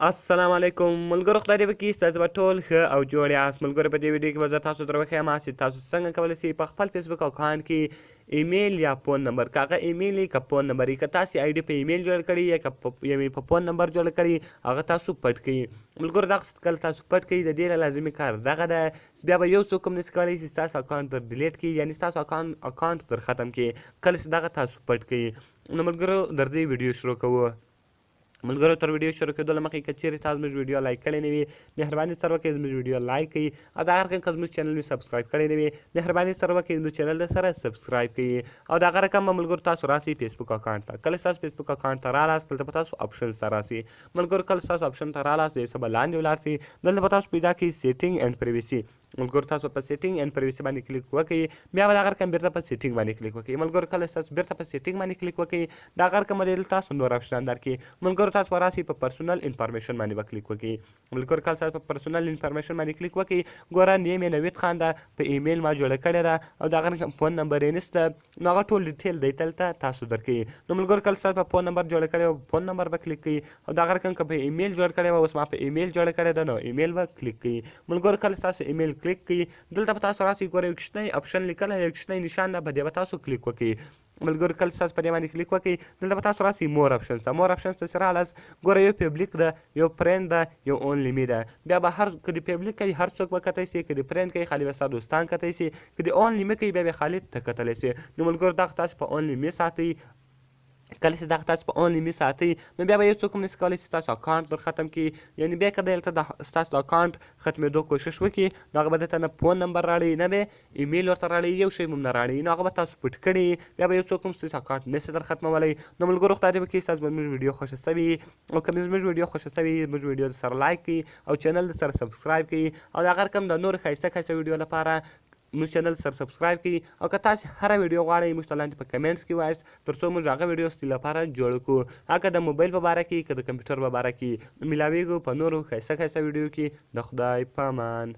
السلام علیکم ملګرو، خدای دې وکړي ستاسو به ټول ښه او جوړ یاست. ملګرو، په دې ویډیو کې به زه تاسو در وښیم چې تاسو څنګه کولی شئ په خپل فیسبوک اکاونټ کې ایمیل یا فون نمبر، که هغه ایمیل که فون نمبر، که تاسو آی ډي په ایمیل جوړ کړی یا که یعنی په فون نمبر جوړ کړی، هغه تاسو پټ کړئ. ملګرو، دغه کله تاسو پټ کړئ، د دې لازمي کار دغه ده چې بیا به یو څوک هم نشي کولی چې ستاسو اکاونټ در ډیلیټ کړي، یعنی ستاسو اکاونټ در ختم کړي کله چې دغه تاسو پټ کړئ. نو ملګرو، درځئ ویډیو شروع کوو. ملګرو، تر ویډیو شروع کېدو له مخې که چیرې تاسو زموږ ویډیو لایک کړې نه وي، مهرباني سره وکړئ زموږ ویډیو لایک کړئ، او دا رقم که زموږ چینل وي سبسکرایب کړی نه وي، مهرباني سره وکړئ زموږ چینل سره سبسکرایب کړئ. او دا رقم به ملګرو تاسو راسئ فیسبوک اکاونټ ته. کله تاسو فیسبوک اکاونټ ته رالاست، دلته به تاسو آپشن ته راسئ. ملګرو، کله تاسو آپشن ته رالاست، یو څه به لاندې ولاړ سئ، دلته به تاسو پیدا کړئ سیټینګ اینډ پریویسي. ملګرو، تاسو په سیټینګ اینډ پریویسي باندې کلیک وکړئ، بیا به دغه رقم بیرته په سیټینګ باندې کلیک وکړئ. ملګرو، کله تاسو بیرته په سیټینګ باندې کلیک وکړئ، دغه رقم به تاسو نور آپشنان درکړي. ملګرو، تاسو به راسئ په پرسونل انفارمیشن باندې به کلیک وکړئ. ملګرو، کله تاسو په پرسونل انفارمیشن باندې کلیک وکړئ، ګوره نیم یې نوید خان ده، په ایمیل ما جوړه کړې ده او دغه رقم فون نمبر یې نشته، نو هغه ټول ډیټیل دی دلته تاسو درکوي. نو ملګرو، کله تاسو په فون نمبر جوړه کړې او فون نمبر به کلیک کړئ، او دغه رقم که په ایمیل جوړ کړی وه، اوس ما په ایمیل جوړه کړې ده، نو ایمیل به کلیک کړئ. ملګرو، کله تاسو ایمیل کلیک کړئ، دلته به تاسو راسئ، ګوره یو کوچنی آپشن لیکلی، یو کوچنی نشان ده، په دې به تاسو کلیک وکړئ. ملګرو، کله تاسو په دې باندې کلیک وکړئ، دلته به تاسو راسئ مور آپشنز ته. مور آپشنز ته چې رالاست، ګوره یو پبلیک ده، یو فرند ده، یو اونلی می ده. بیا به هر که د پبلیک کوي، هر څوک به کتی شي، که د فرند کوي، خالي به ستا دوستان کتی شي، که د اونلی می کوي، بیا به خالي ته کتلی شي. نو ملګرو، دغه تاسو په اونلی می ساتئ. کله چې دغه تاسو په اونلی می ساتئ، نو بیا به یو څوک هم نشي کولی چې ستاسو اکاونټ در ختم کړي. یعنی بیا که دلته د ستاسو د اکاونټ ختمېدو کوشش وکړي، نو هغه به درته نه فون نمبر راړي، نه به ایمیل ورته راړي، یو شی هم نه راړي. نو هغه به تاسو پټ کړي، بیا به یو څوک هم ستاسو اکاونټ نشي در ختمولی. نو ملګرو، خدای دې وکړي ستاسو به زموږ ویډیو خوښه سوي، او که زموږ ویډیو خوښه سوي، زموږ ویډیو سره لایک کړئ او چینل سره سبسکرایب کړئ، او دغه رقم د نورو ښایسته ښایسته ویډیو لپاره موږ چینل سره سبسکرایب کړئ. او که تاسو هره ویډیو غواړئ، موږ ته لاندې په کمنټس کې وایاست، تر څو موږ هغه ویډیو ستاسو لپاره جوړ کړو، هغه د موبایل په باره کې که د کمپیوټر په باره کې. ملاویږو په نورو ښایسته ښایسته ویډیو کې. د خدای په امان.